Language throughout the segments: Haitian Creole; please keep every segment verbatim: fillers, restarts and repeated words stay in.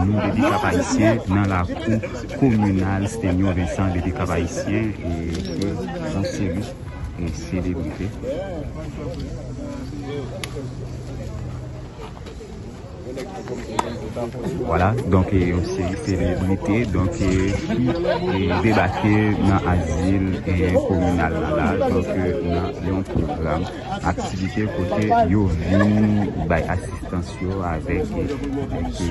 Nou depi Kap Ayisyen nan lakou kominal Stenio Vincent depi Kap Ayisyen e ke yon seri e selebrite. Vwala, donk e yon seri selebrite donk e ki e debake nan azil e kominal la la, donk e nan yon pwogram aktivite kote yo vin bay asistans yo avèk e ti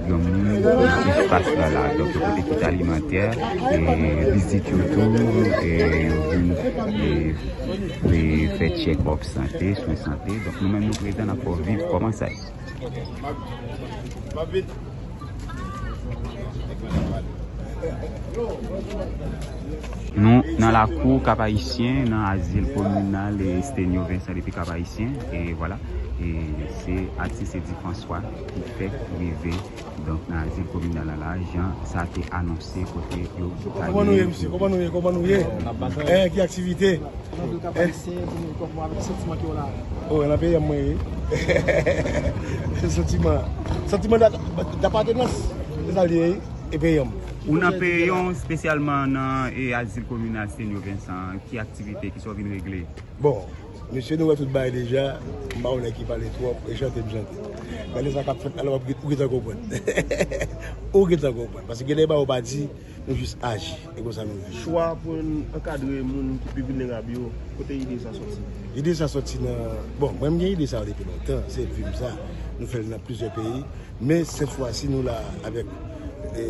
granmoun nan espas la la. Donk kote kit alimantè e vizit yo tou e yo vin e e fè tchèkòp sante, swen sante. Donk nou menm nou prezan n ap fè w viv kòman sa ye. Nou nan lakou Kap Ayisyen nan azil kominal e Stenio Vincent depi Kap Ayisyen e vwala e se atis Eddy François ki fèk rive donk nan azil kominal la la jan sa te anonse kote yo ta Kòman nou ye, mesye? Kòman nou ye? Kòman nou ye? Eh, ki aktivite? Nan vil Kap Ayisyen, pou nou kòman avèk santiman ke w la. Oh, nan peyi an mwen ye. Se santiman. Santiman d'a- d'apatenans. Se sa l ye, e peyi an. Ou nan peyi an, espesyalman nan e azil kominal Stenio Vincent, ki aktivite, kisa w vin regle? Bon, mesye, nou wè tout bagay deja, m pa yon nèg ki pale twòp, e chante m chante. Gade sa k ap fèt la, w ap gen- ou gentan konprann. Ou gentan konprann. Paske gen de bagay ou pa di, nou jis aji. E konsa nou viv. Chwa pou n ankadre moun ki pi vilnerab yo, kote ide sa sòti? Ide sa sòti nan, bon, mwen m gen ide sa yo depi lontan, se vi m sa. Nou fè l nan plizyè peyi, men sèt fwa si nou la avèk e,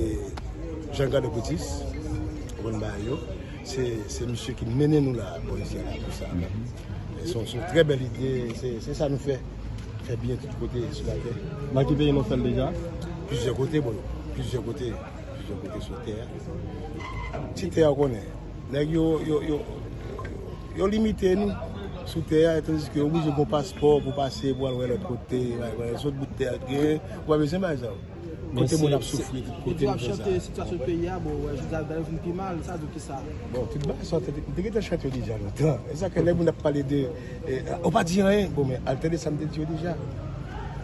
Jean Gado Coutis, konn bagay yo. Se se misye ki mennen nou la, bò isi a la, pou sa. E se yon se yon trè bèl ide, se se sa nou fè. Fè byen tout kote sou latè. Nan ki peyi nou fè l deja? Plizyè kote, bro. Plizyè kote. Plizyè kote sou tè a. Ti tè a, ou konnen. Nèg yo, yo, yo, yo limite nou sou tè a, tandiske yo oblije gon paspò pou pase, pou al wè lòt kote, bay, bay, sot bout tè a gen, ou pa bezwen bay sa. Kote moun ap soufri, tout kote nou fè sa. Epi w ap chante sitiyasyon peyi a, bon, wè, jodi a bagay yo vin pi mal, sa di w kisa? Bon, tout bagay sa, m te gentan chante yo deja lontan. E sa ke lè moun ap pale de, eh, ou pa di anyen, bon, men al tande sa m te di yo deja.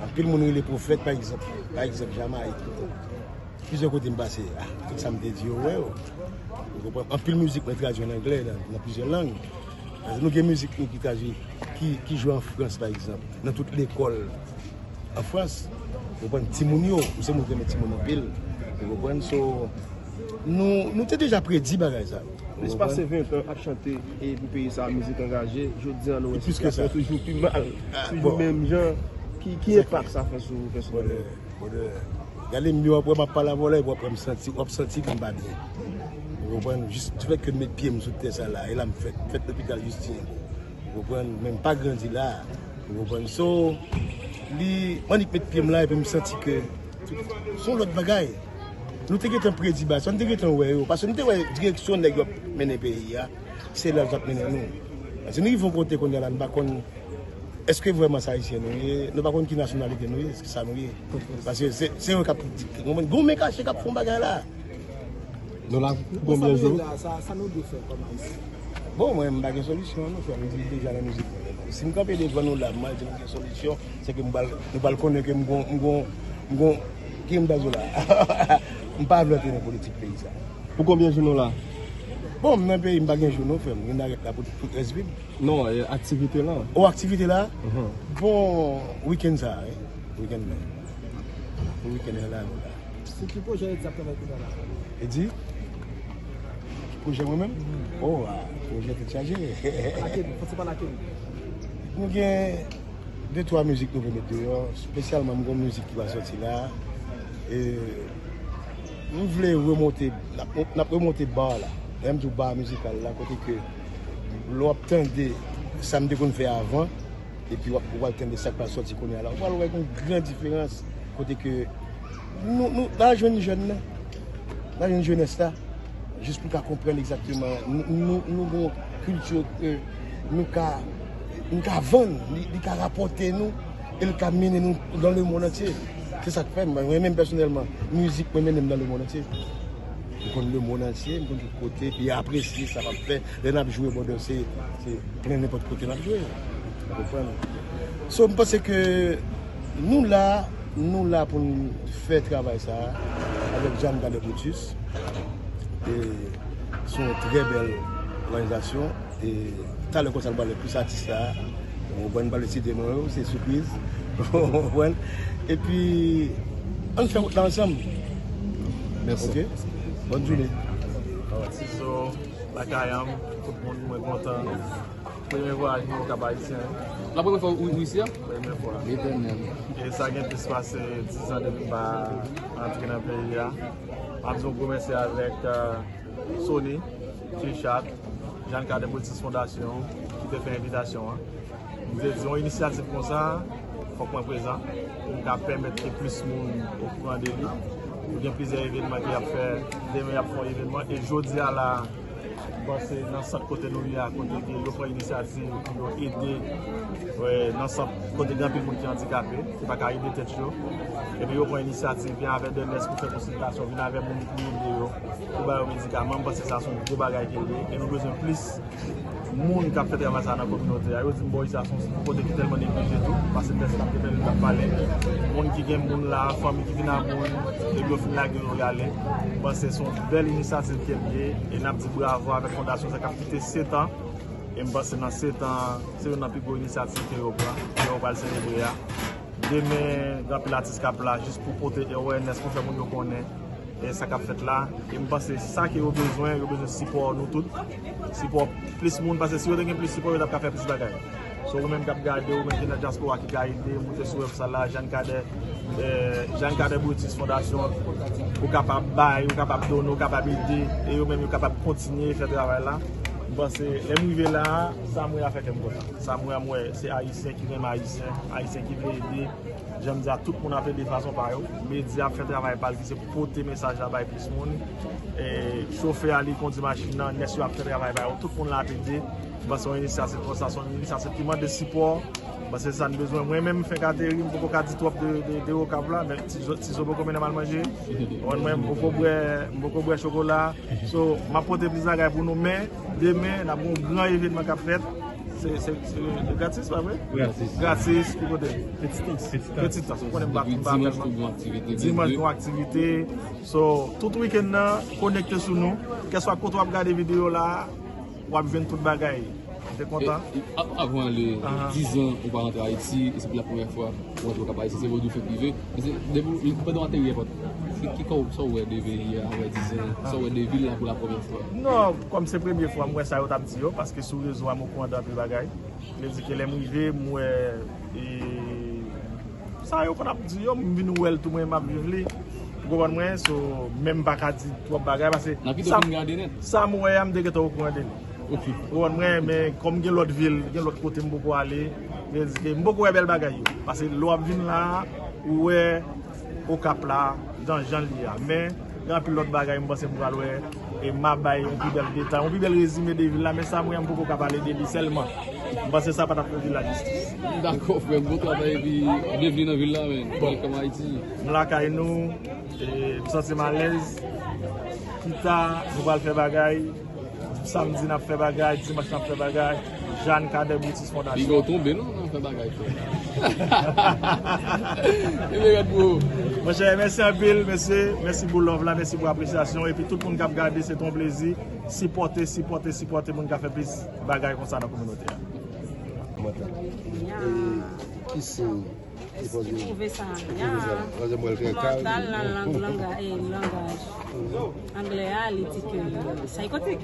Anpil moun rele pwofèt, pa egzanp, pa egzanp, Jamayik, tout tan. Plizyè kote m pase, ah, tout sa m te di yo, wè yo. Ou konprann? Anpil mizik mwen tradui an anglè, nan, nan plizyè lang. Paske nou gen mizik nou ki tradui, ki, ki jwe an Frans, pa egzanp, nan tout lekòl an Frans. Ou konprann? Timoun yo, ou se moun ki renmen timoun anpil. Ou konprann? So, nou, nou te deja predi bagay sa. Plis pase ven tan ap chante e pou peyi sa, mizik angaje, jodi a nou wè sitiyasyon toujou pi mal, toujou menm jan. Ki, ki enpak sa fè sou ou pèsonèlman? Brother, gade m, yo ap wè m ap pale avè w la, epi w ap wè m santi, w ap santi ke m pa byen. Ou konprann? Jis fèt ke m met pye m sou tè sa la, e la m fèt, fèt lopital Justin. Ou konprann? Men m pa grandi la. Ou konprann? So, li, m annik met pye m la, epi m santi ke se yon lòt bagay. Nou te gentan predi bagay sa, nou te gentan wè yo, paske nou te wè direksyon nèg yo ap mennen peyi a, se la l t ap mennen nou. Paske nou rive yon kote kounye a la, nou pa konn Èske vrèman se Ayisyen nou ye? Nou pa konn ki nasyonalite nou ye, se sa nou ye. Paske se, se yo k ap dikte. Konprann? Gon men kache k ap fè yon bagay la. Nou la pou konbyen jou? Sa, sa nou dwe fè kòm Ayisyen? Bon, mwen, m pa gen solisyon, non, frè m, m di l deja nan mizik mwen. Si m kanpe devan nou la, m al di nou gen solisyon, se ke m pral, nou pral konnen ke m gon, m gon, m gon, ki m ta di w la? M pa vle antre nan politik peyi sa. Pou konbyen jou nou la? Bon, m nan peyi m pa gen jou non, frè m. M vin arèt la pou tout rès vi m. Non, e, aktivite lan. O, aktivite la? Mhm. Bon, wikenn sa, wi. Wikenn lan. Pou wikenn lan la, nou la. Sou ki pwojè Eddy ap travay kounye a la? Eddy? Ki pwojè mwen menm? Mhm. O, a, pwojè tèt chaje. Lakel? Fò se pa lakel? Nou gen de twa mizik nou vle met deyò, espesyalman m gon mizik ki va sòti la. E, m vle remonte, n ap, n ap remonte bar la. Lè m di w bar mizikal la, kote ke lè w ap tande sa m te konn fè avan, epi w ap, w al tande sa k pral sòti kounye a la, ou pral wè gen yon gran diferans. Kote ke nou, nou, n a jwenn jèn nan, n a jwenn jenès la, jis pou ka konprann egzakteman. Nou, nou, nou gon kilti ke nou ka, nou ka vann, li, li ka rapòte nou, e li ka mennen nou dans le monde entier. Se sa k fè m, mwen menm pèsonèlman, mizik mwen mennen m dans le monde entier. M konn le monde entier, m konn tout kote, epi apresye sa m ap fè. Lè n ap jwe, brother, se, se nan nenpòt kote n ap jwe. Ou konprann? So, m panse ke nou la, Nou la pou n fè travay sa a avèk Jeanne Cadet Brutus. E se yon trè bèl òganizasyon. E talè konsa, nou pale plis atis la. Ou konprann, pale site non yo, se sipriz. Ou konprann? Epi, ann fè wout la ansanm. Mèsi. Ok? Bòn jounen. Tizo, lakay an, tout moun, mwen kontan. Premye vwayaj mwen Okap Ayisyen. La premye fwa ou, ou isi a? Premye fwa. Etènèl. E sa gen plis pase diz an depi m pa antre nan peyi a. M ap di yon gwo mèsi avèk, euh, Sony, T-Chat, Jeanne Cadet Brutus Fondasyon, ki te fè envitasyon an. M te di, yon inisyativ konsa, fòk mwen prezan, pou m ka pèmèt ke plis moun okouran de li. Gen plizyè evènman ke y ap fè, demen y ap fè yon evènman, e jodi a la, m panse nan sant kote nou ye a, kote ke yo pran inisyativ pou yo ede, wè, nan sant kote gen anpil moun ki andikape, ki pa ka ede tèt yo. Epi yo pran inisyativ, vin avè dèlès pou fè konsiltasyon, vin avè moun pou ede yo, pou ba yo medikaman. M panse sa se yon gwo bagay ke l ye, e nou bezwen plis moun k ap fè travay sa nan kominote a. Yo di m bò isi a se yon kote ki tèlman neglije tou, pase tès la te bèl, nou t ap pale. Moun ki gen moun la, fanmi ki vin a moun, epi yo fin lage yo y ale. M panse se yon bèl inisyativ ke l ye, e n ap di bravo avèk fondasyon sa k ap kite sèt an. E m panse nan sèt an, se youn nan pi gwo inisyativ ke yo pran, ke yo pral selebre a. Demen, gen anpil atis k ap la jis pou pote awareness, pou fè moun yo konnen e sa k ap fèt la. E m panse sa ke yo bezwen, yo bezwen sipò nou tout. Sipò plis moun, paske si yo te gen plis sipò, yo t ap ka fè plis bagay. So, ou menm k ap gade, ou menm ki nan dyaspora ki ka ede, moute sou wèb sa la, Jeanne Cadet, eh, Jeanne Cadet Brutus Fondasyon, ou kapab bay, ou kapab donnen, ou kapab ede, e yo menm yo kapab kontinye fè travay la. M panse, lè m rive la a, sa m wè a fè kè m kontan. Sa m wè a, m wè se Ayisyen ki renmen Ayisyen, Ayisyen ki vle ede. Jan m di a, tout moun ap ede fason pa yo. Medya ap fè travay pa l ki se pote mesaj la bay plis moun. E, chofè a, li kondui machin nan, nès yo ap fè travay pa yo. Tout moun la ap ede. M panse yon inisyativ konsa, se yon inisyativ ki mande sipò. M panse se sa n bezwen. Mwen menm, m fenk ateri, m poko ka di twòp de, de, de Okap la, men Tizo, Tizo poko mennen m al manje. Mwen, mwen, m poko bwè, m poko bwè chokola. So, m ap pote plis bagay pou nou, men demen, n ap gen yon gran evènman k ap fèt. Se, se, se, se gratis, pa vre? Gratis. Gratis, ki kote? Petitans. Petitans. Ou konnen m pa, m pa tèlman. Dimanch, tou gen aktivite. Dimanch, gen aktivite. So, tout wikenn nan, konekte sou nou. Kèlkeswa kote w ap gade videyo la, w ap jwenn tout bagay. Ou te kontan? E, e, a-, avan le dizan, ou pa rantre Ayiti, e se pou la premyè fwa ou rantre Okap Ayisyen, se vodou fèk rive. Men se, depi w, pandan w ateri èpòt, ki, ki kò, sa w wè de peyi a, apre dizan, sa w wè de vil la pou la premyè fwa? Non, kòm se premye fwa m wè sa yo t ap di yo, paske sou rezo a m okouran de anpil bagay. Vle di ke lè m rive, m wè, e, sa yo konn ap di yo, m vin wè l tou mwen, m ap viv li. Ou konprann mwen? So, men m pa ka di twòp bagay, paske sa m wè a, m te gentan okouran de li. Ok. Ou konprann mwen, men kòm gen lòt vil, gen lòt kote m poko ale, vle di ke m poko wè bèl bagay yo. Paske lè w ap vin la, ou wè Okap la, jan, jan l ye a. Men, gen anpil lòt bagay m panse m pral wè, e m a bay yon pi bèl detay, yon pi bèl rezime de vil la, men sa m wè a, m poko ka pale de li sèlman. M panse sa pa t ap fè vil la jistis. Dakò, frè m, bon travay, epi byenveni nan vil la, men. Bon. Welcome Haiti. M lakay nou, e m santi m alèz. Pita, nou pral fè bagay. Samdi n ap fè bagay, dimanch n ap fè bagay. Jeanne Cadet Brutus Fondasyon. Piga w tonbe, non, nan fè bagay, frè. Epi rèd, bro. Monchè, mèsi anpil, mesye. Mèsi pou love la, mèsi pou apresyasyon. Epi tout moun k ap gade, se te yon plezi. Sipòte, sipòte, sipòte moun k ap fè plis bagay konsa nan kominote a. Mwen ta. E ki siy Ki pwouve sa? Ya. Mantal nan lang, langa-, eh, langaj anglè a, li di ke saykotrik.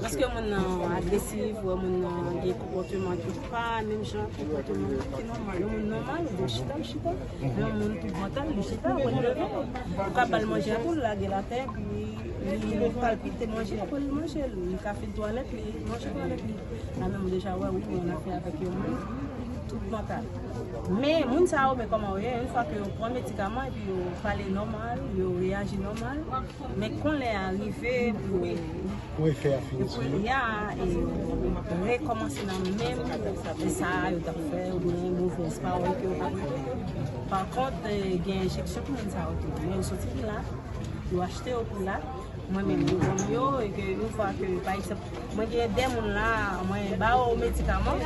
Paske moun nan agresif, wè moun nan gen konpòteman ki pa menm jan konpòteman ki nòmal. Yon moun nòmal, ou chita, ou chita. Men yon moun ki mantal, li chita, ou leve. Ou ka ba l manje a tou, l lage l atè, epi li, li palpite manje a, pou l manje l. Li ka fè twalèt, li manje twalèt li. Sa menm ou deja wè, wi, ou nan afè avèk yon moun, tout mantal. Men, moun sa yo, men kòman yo ye, yon fwa ke yo pran medikaman epi yo pale nòmal, yo reyaji nòmal, men kon lè a rive pou, pou efè a fini sou yo, ya, e, rekòmanse nan menm sa yo t ap fè, oubyen movèz pawòl ke yo t ap repete. Pa kont, e, gen enjeksyon pou moun sa yo tou. Men yo soti pou la, yo achte yo pou la. Mwen menm, yo ban m yo, e ke yon fwa ke, pa egzanp, mwen gen de moun la, mwen ba yo medikaman,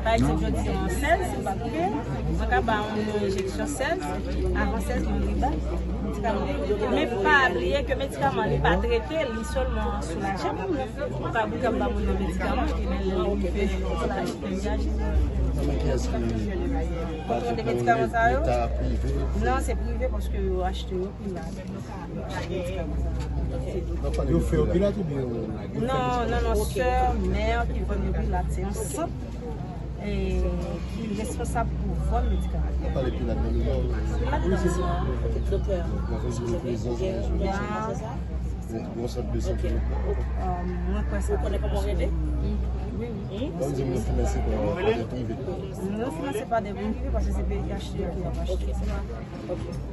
pa egzanp, jodi a, sèz, si m pa twonpe, mwen ka ba yon moun yon enjeksyon sèz, avan sèz, mwen rive ba medikaman. Men pa bliye ke medikaman, li pa trete, li sèlman soulaje moun nan. Ou ka, ou ka ba moun nan medikaman, e lè, lè li rive soulaje, li aji. Kontwòl de medikaman sa yo? Non, se prive paske yo achte yo prive. Yo fè yo pilat oubyen yo? Non, non, non, sè, mè ki vann yo pilat, se yon sant, eh, ki responsab pou vann medikaman. Yo pale pilat nan Nò. Pilat nan Nò. Doktè. Bon, se yon prezans nan Nò. Bon sant de sante. Mwen kwè sa. Ou konnen kòman rele? Wi, wi. Ban m di nou finanse pa, pa de prive. Nou finanse pa de moun prive paske se P I H ki ap achte. Sa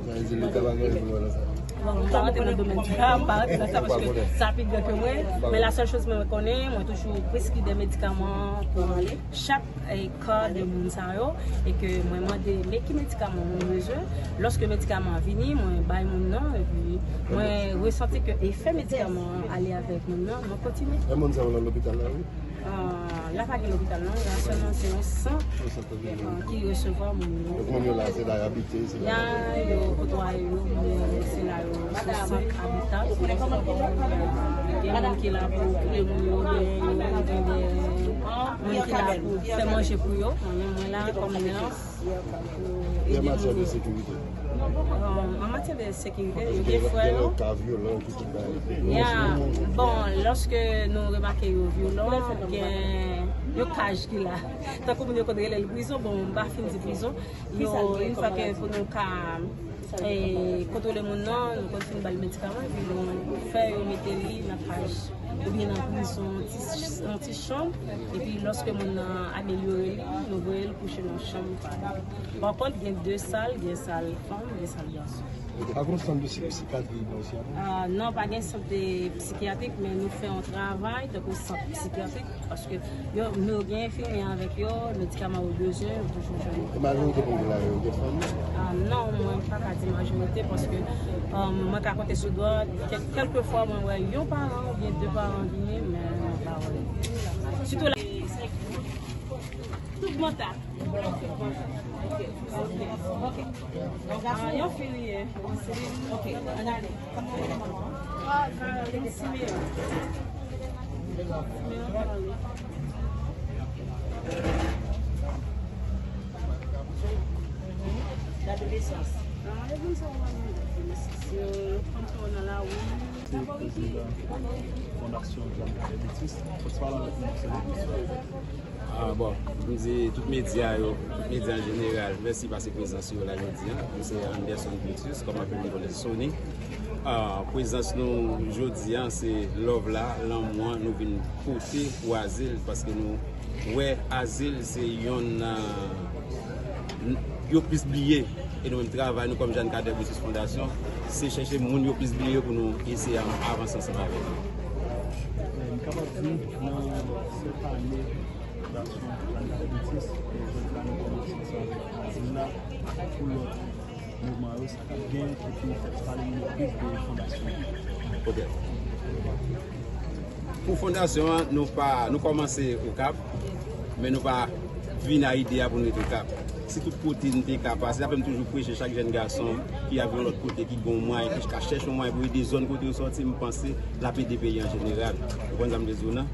vle di Leta pa gen pou wè nan sa. Bon, m pa rantre nan domèn sa, m pa rantre nan sa paske sa pi gran ke mwen. Men la sèl choz mwen konnen, mwen toujou preskri de medikaman pou chak, eh, ka de moun sa yo, e ke mwen mande men ki medikaman moun bezwen. Lòske medikaman an vini, mwen bay moun nan, epi mwen resanti ke efè medikaman an ale avèk moun nan, mwen kontinye. E moun sa yo nan lopital la, wi. Ah, la pa gen lopital non, la sèlman se yon sant, ah, ki resevwa moun yo. Donk moun yo la, se la y abite, se la. Ya, yo kotwaye yo, moun yo, se la yo, se sant abita. Gen moun ki la pou okipe moun yo, gen, gen de moun ki la pou fè manje pou yo. Mwen menm, mwen la kòm nèrs. E an matyè de sekirite? An matyè de sekirite, yo gen frè yo. Ya, bon, lòske nou remake yo vyolan, gen yon kaj ki la. Tankou moun yo konn rele l prizon, bon, m pa fin di prizon. Yo, yon fwa ke pou nou ka, eh, kontwole moun nan, nou konn fin ba l medikaman, epi nou fè yo mete li nan kaj oubyen nan prizon, ti, yon ti chanm, epi lòske moun nan amelyore li, nou voye l kouche nan chanm pa li. Pa kont, gen de sal, gen sal fanm, gen sal gason. Pa gen sant de sikyatri nan Osean? Ah, non, pa gen sant de sikyatrik, men nou fè yon travay tankou sant sikyatrik, paske yo, nou gen enfimyè avèk yo, medikaman yo bezwen, yo toujou jwenn. E majorite moun ki la yo, yo gen fanmi? Ah, non, mwen pa ka di majorite, paske, um, mwen ka konte sou dwa, kèk, kèlkefwa mwen wè yon paran oubyen de paran vini, men mwen pa wè. Sitou la, tout manta. Ok. Ah, yon fi li ye. Ok, ann ale. Kòman w rele manman an? Ah, Caroline Simeon. Simeon Caroline. Dat de nesans. Ah, yo di m sa w pa gen dat de nesans. Yo pran kò w nan lari. Se prezidan Fondasyon Jeanne Cadet Bétis. Fò w pale avèk nou, se Ah, bon, m di tout medya yo, tout medya an jeneral, mèsi paske prezans yo la jodi a. M se Anderson Brutus, kòm anpil moun konnen Sony. Ah, prezans nou jodi a, se love la, lanmou an, nou vin pote pou Azil, paske nou wè Azil se yonn nan, n-, yo plis bliye. E nou menm travay nou kòm Jeanne Cadet Brutus Fondasyon, se chèche moun yo plis bliye pou nou eseye avanse ansanm avèk yo. M kapab di, nan sèt ane Fondasyon Jeanne Cadet Bétis, e jodi a nou kòmanse ansanm avèk Azil la, pou lòt mouvman yo, sa k ap gen, epi fè pale moun yo plis de fondasyon an. Ok. Pou fondasyon an, nou pa, nou kòmanse Okap, men nou pa vin a ide a pou nou rete Okap. Si tout kote n te ka pase, sa fè m toujou preche chak jèn gason ki ap yon lòt kote, ki gen yon mwayen, ki ka chèche yon mwayen pou ede zòn kote yo sòti, m panse l ap ede peyi an jeneral. Ou konprann sa m vle di w nan?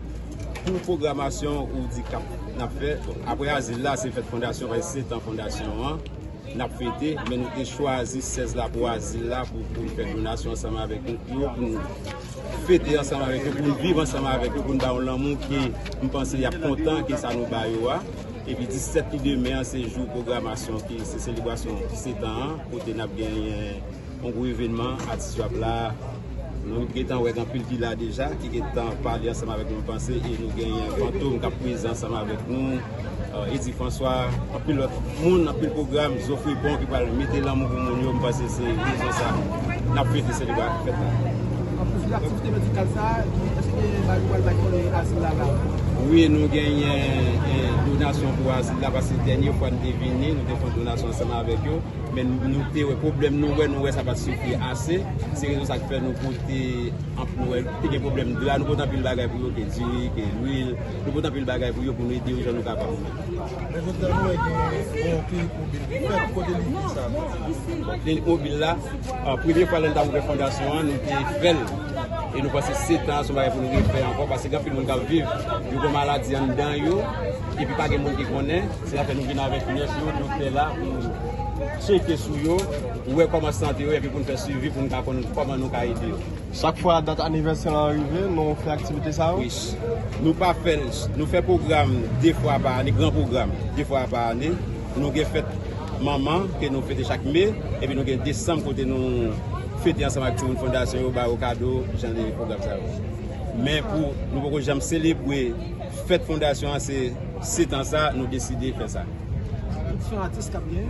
Pou pwogramasyon ou di k ap, n ap fè, bon, apre Azil la, se fèt fondasyon, paske se tan fondasyon an, n ap fete, men nou te chwazi sèz la pou Azil la, pou, pou n fè donasyon ansanm avèk yo, pou n fete ansanm avèk yo, pou n viv ansanm avèk yo, pou n ba yo lanmou ke m panse y ap kontan ke sa nou ba yo a. Epi disèt ki demen an, se jou pwogramasyon ki, se selebrasyon sèt an an, kote n ap genyen yon gwo evènman, atis yo ap la. Nou gentan wè gen anpil ki la deja, ki gentan pale ansanm avèk nou, m panse, e nou genyen Fantom k ap prezan ansanm avèk nou, euh, Eddy François, anpil lòt moun, anpil pwogram, Zo Fripon ki pral mete lanmou pou moun yo, m panse se rezon sa n ap fete selebre fèt la. An plis de aktivite medikal sa, èske gen bagay pou al bay konnen Azil la la? Wi, nou genyen, eh, Donasyon pou azil la, paske dènye fwa nou te vini, nou te fè yon donasyon ansanm avèk yo, men nou, nou te wè pwoblèm nou wè, nou wè sa pa t sifi ase. Se rezon sa k fè nou pote, anp-, nou wè, te gen pwoblèm dra, nou pote anpil bagay pou yo, ke diri, ke lwil, nou pote anpil bagay pou yo, pou nou ede yo jan nou kapab. Men jodi a nou wè gen yon pil mobil ki fèt, kote li ye sa? Bon, klinik mobil la, a, premye fwa lè n t ap ouvè fondasyon an, nou te fè l. E nou panse sèt an se yon bagay pou nou refè ankò, paske gen anpil moun k ap viv, yo gen maladi anndan yo, epi pa gen moun ki konnen. Se sa fè nou vin avèk nès yo, doktè la, pou tcheke sou yo, pou wè kòman sante yo, epi pou n fè swivi, pou n ka konn kòman nou ka ede yo. Chak fwa dat anivèsè an rive, nou fè aktivite sa yo? Wi. Nou pa fè l, nou fè pwogram de fwa pa ane, gran pwogram, de fwa pa ane. Nou gen fèt manman ke nou fete chak me, epi nou gen desanm kote nou fete ansanm ak timoun fondasyon yo, ba yo kado, jan de pwogram sa yo. Men pou nou poko janm selebre fèt fondasyon an, se sèt an sa, nou deside fè sa. Ki diferan atis k ap genyen?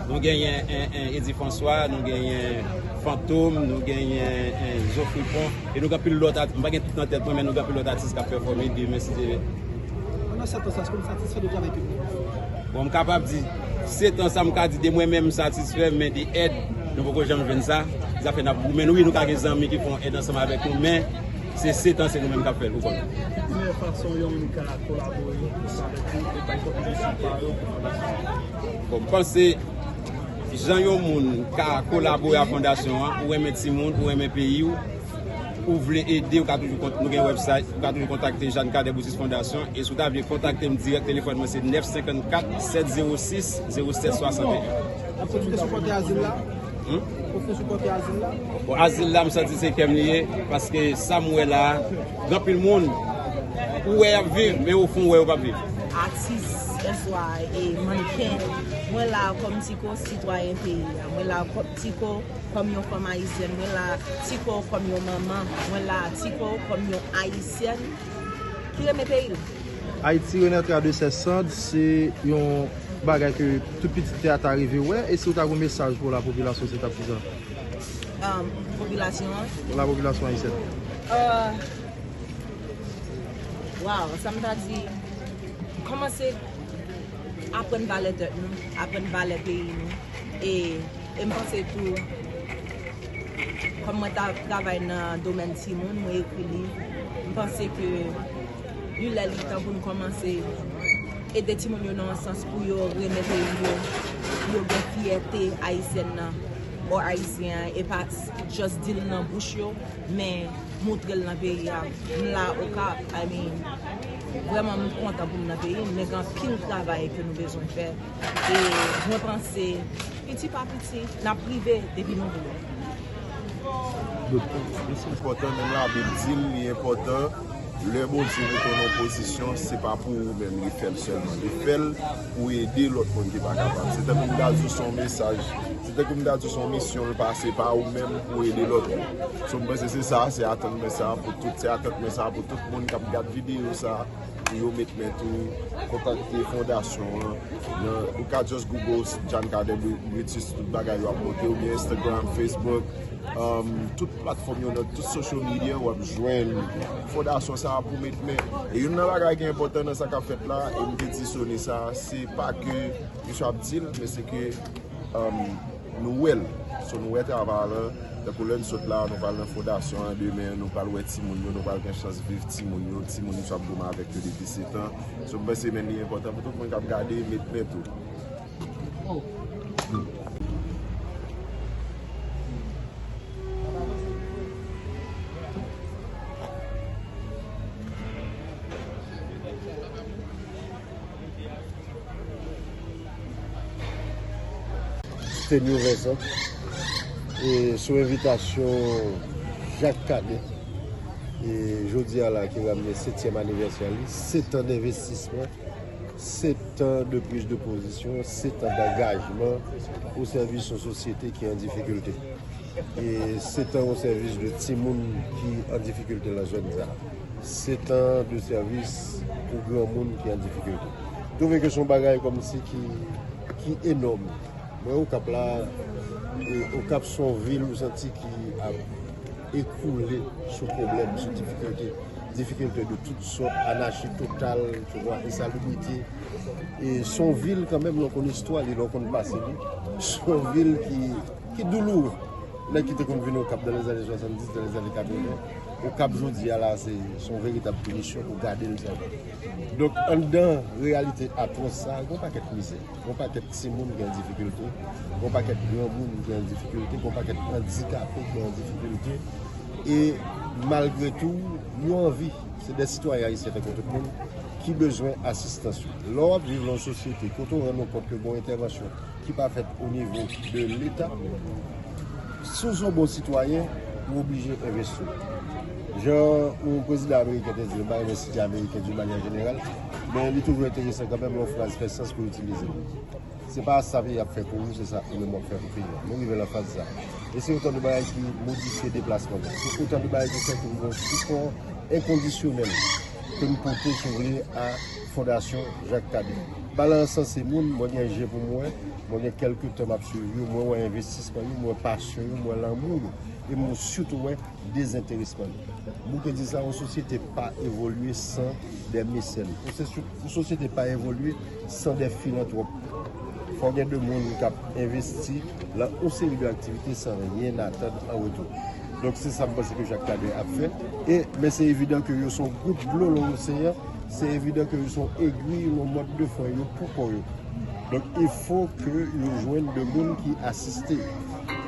Nou genyen, en, en, Eddy François, nou genyen Fantom, nou genyen, en, Zo Fripon, e nou gen anpil lòt at-, m pa gen tout nan tèt mwen, men nou gen anpil lòt atis k ap pèfòme demen, si Dye vle. Pandan sèt an sa, èske w satisfè de travay ke nou fè? Bon, m kapab di, sèt an sa, m ka di de mwen menm m satisfè, men de èd, nou poko janm jwenn sa. Sa fè n ap goumen. Wi, nou ka gen zanmi ki fè yon èd ansanm avèk nou, men se sèt an, se nou menm k ap fè l, ou konnen. Ki meyè fason yon moun ka kolabore avèk nou e bay kontribisyon pa yo pou fondasyon an? Bon, m panse, jan yon moun ka kolabore ak fondasyon an, ou renmen timoun, ou renmen peyi w, ou vle ede, ou ka toujou kont-, nou gen website, ou ka toujou kontakte Jeanne Cadet Boucis Fondasyon, e si w ta vle kontakte m dirèk, telefòn mwen se nèf senkannkat, sèt zewo sis, zewo sèt swasanteyen. Ap kontinye sipòte azil la? Hmm? Ou kontinye sipòte azil la? Bon, azil la, m santi se kè m li ye, paske sa m wè la, gen anpil moun, ou wè y ap viv, men ofon, ou wè yo p ap viv. Atis, oswa, e, mannken, mwen la kòm Tiko, sitwayen peyi a. Mwen la kòm Tiko, kòm yon fanm ayisyèn, mwen la Tiko kòm yon manman, mwen la Tiko kòm yon ayisyèn ki renmen peyi l. Ayiti Renaîtra de ses cendres, se yon bagay ke tout pitit tè a ta reve wè, e si w ta gen yon mesaj pou lapopilasyon, se t ap kisa? Um, popilasyon an? Lapopilasyon ayisyèn. Uh, wow, sa m ta di, kòmanse aprann valè tèt nou, aprann valè peyi nou. E, e m panse tou, kòm mwen ta travay nan domèn timoun, mwen ekri liv, m panse ke li lè li tan pou n kòmanse ede timoun yo nan yon sans pou yo renmen peyi yo, pou yo gen fyète ayisyèn nan, or ayisyen an, e pa s-, just di l nan bouch yo, men montre l nan peyi a. M la Okap, I mean, vrèman m kontan pou m nan peyi m, men gen anpil travay ke nou bezwen fè. E mwen panse, piti pa piti, n ap rive depi nou vle. Enpòtan, menm Labib di l, li enpòtan. Lè Bondye mete w nan yon pozisyon, se pa pou ou menm li fè l sèlman. Li fè l pou ede lòt moun ki pa kapab. Se tankou m ta di w se yon mesaj. Se tankou m ta di w se yon misyon l pase pa ou menm pou ede lòt moun. So, m panse se sa, se atant mwen sa pou tout, se atant mwen sa pou tout moun k ap gad videyo sa, pou yo met men tou, kontakte fondasyon an. Nan, ou ka just Google Jeanne Cadet Boucis, tout bagay yo ap pote, oubyen Instagram, Facebook, um, tout platfòm yo, nan tout social media, w ap jwenn fondasyon sa a pou met men. E youn nan bagay ki enpòtan nan sa k ap fèt la, e m te di Sony sa, se pa ke misye ap di l, men se ke, um, nou wè l. So, nou wè travay la. Tankou lè n sot la, nou pral nan fondasyon an demen, nou pral wè timoun yo, nou pral gen chans viv timoun yo, timoun yo ap goumen avèk yo depi sèt an. So, m panse men li enpòtan pou tout moun k ap gade, met men tou. Stenio Vincent, e sou envitasyon Jacques Cadet, e jodi a la ki ramne setyèm anivèsè li, sèt an envestisman, sèt an de priz de pozisyon, sèt an dangajman o sèvis yon sosyete ki an difikilte. E sèt an o sèvis de timoun ki an difikilte nan zòn sa. Sèt an de sèvis pou granmoun ki an difikilte. M twouve ke se yon bagay kòmsi ki, ki enòm. Mwen Okap la, e Okap se yon vil ou santi ki ap ekoule sou pwoblèm, sou difikilte. Difikilte de tout sòt, anachi total, tu vois, ensalibrite. E se yon vil kanmenm, lè w konn istwa li, lè w konn pase li. Se yon vil ki, ki douloure. Nèg ki te konn vin Okap dans les années soixante-dix, dans les années quatre-vingts, Okap jodi a la, se se yon veritab pinisyon pou gade l sa. Donk, anndan reyalite atwòs sa a, gen yon pakèt mizè, gen yon pakèt timoun ki an difikilte, gen yon pakèt granmoun ki an difikilte, gen yon pakèt andikape ki an difikilte. E malgre tou, yo anvi, se de sitwayen ayisyen tankou tout moun ki bezwen asistans yo. Lè w ap viv nan yon sosyete kote w rann ou kont ke gen yon entèvansyon ki pa fèt o nivo de Leta, si w se yon bon sitwayen, ou oblije envesti. Jan yon prezidan ameriken te di, m pa renmen site ameriken d'une manière générale, men li toujou enteresan kanmenm, yon fraz fè sans pou itilize. Se pa sa peyi ap fè pou ou, se sa ou menm w ap fè pou peyi a. Nou rive nan faz sa. E se otan de bagay ki modifye deplasman nou. Se otan de bagay ki fè ke nou gen yon sipò enkondisyonèl ke nou pote, si w vle, a Fondasyon Jacques Cadet. Balan an sanse moun, mwen gen je pou m wè, mwen gen kèlke tan m ap swiv yo, mwen wè envestisman yo, mwen wè pasyon yo, mwen wè lanmou yo, e mwen sitou wè dezenteresman yo. Bouke di sa, yon sosyete pa evolye san de mesèn. Yon sosyete pa evolye san de filantwòp. Fò gen de moun k ap envesti lan yon seri de aktivite san ryen atann an retou. Donk, se sa m panse ke Jacques Cadet ap fè. E, men se evidan ke yo se yon gout dlo lan oseyan, se evidan ke yo se yon egwi, yon mòd de fwa yo pou kò yo. Donk, il faut que yo jwenn de moun ki asiste yo.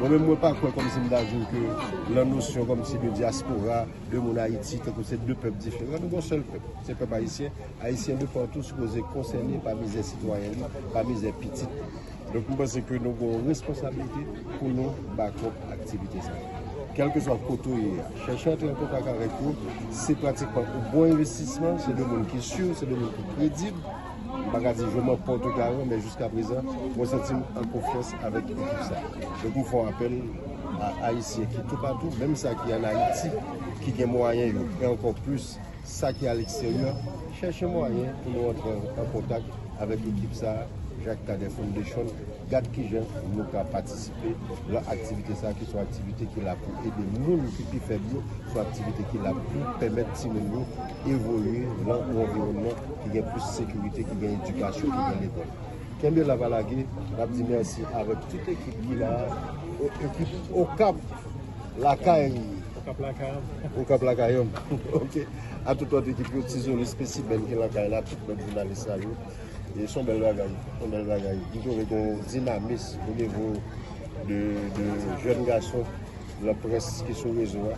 Mwen menm, mwen pa kwè kòmsi m ta di w ke lan nosyon kòmsi de dyaspora, de moun Ayiti, tankou se de pèp diferan, nou gen yon sèl pèp, se pèp ayisyen. Ayisyen de patou sipoze konsène pa mizè sitwayen li, pa mizè pitit. Donk, m panse ke nou gen yon responsablite pou nou bakòp aktivite sa yo. Kèlkeswa kote w ye a, chèche antre an kontak avèk yo, se pratikman yon bon envestisman, se de moun ki si, se de moun ki kredib. M pa ka di je m'en porte garant, men jiska prezan, mwen santi m an konfyans avèk ekip sa. Donk, m fè yon apèl a Ayisyen ki toupatou, menm sa ki ann Ayiti, ki gen mwayen yo, e ankò plis sa ki aleksteryè, chèche mwayen pou nou antre an kontak avèk ekip sa, Jacques Cadet Foundation, gad kijan nou ka patisipe lan aktivite sa, ki se yon aktivite ki la pou ede moun ki pi fèb yo, se yon aktivite ki la pou pèmèt timoun yo evolye lan yon anviwònman ki gen plis sekirite, ki gen edikasyon, ki gen lekòl. Kenbe la, pa lage, n ap di mèsi avèk tout ekip ki la, ekip Okap Lakay. Okap Lakay. Okap Lakay, ok. A tout lòt ekip yo, Ti Zoli Spesibèn ki lakay la, tout lòt jounalis sa yo. E se yon bèl bagay, se yon bèl bagay. M twouve gen yon dinamis o nivo de, de jèn gason, laprès ki sou rezo a.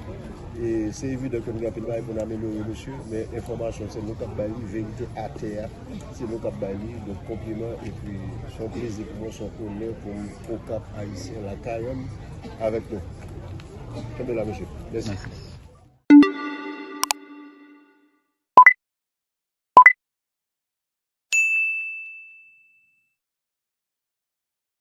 E se evidan ke nou gen anpil bagay pou n amelyore, mesye, men enfòmasyon se nou k ap bay li, verite atè a, se nou k ap bay li. Donk, konpliman, epi se yon plezi pou mwen, se yon onè pou m Okap Ayisyen, lakay an, avèk nou. Kenbe la, mesye. Mèsi. Mèsi.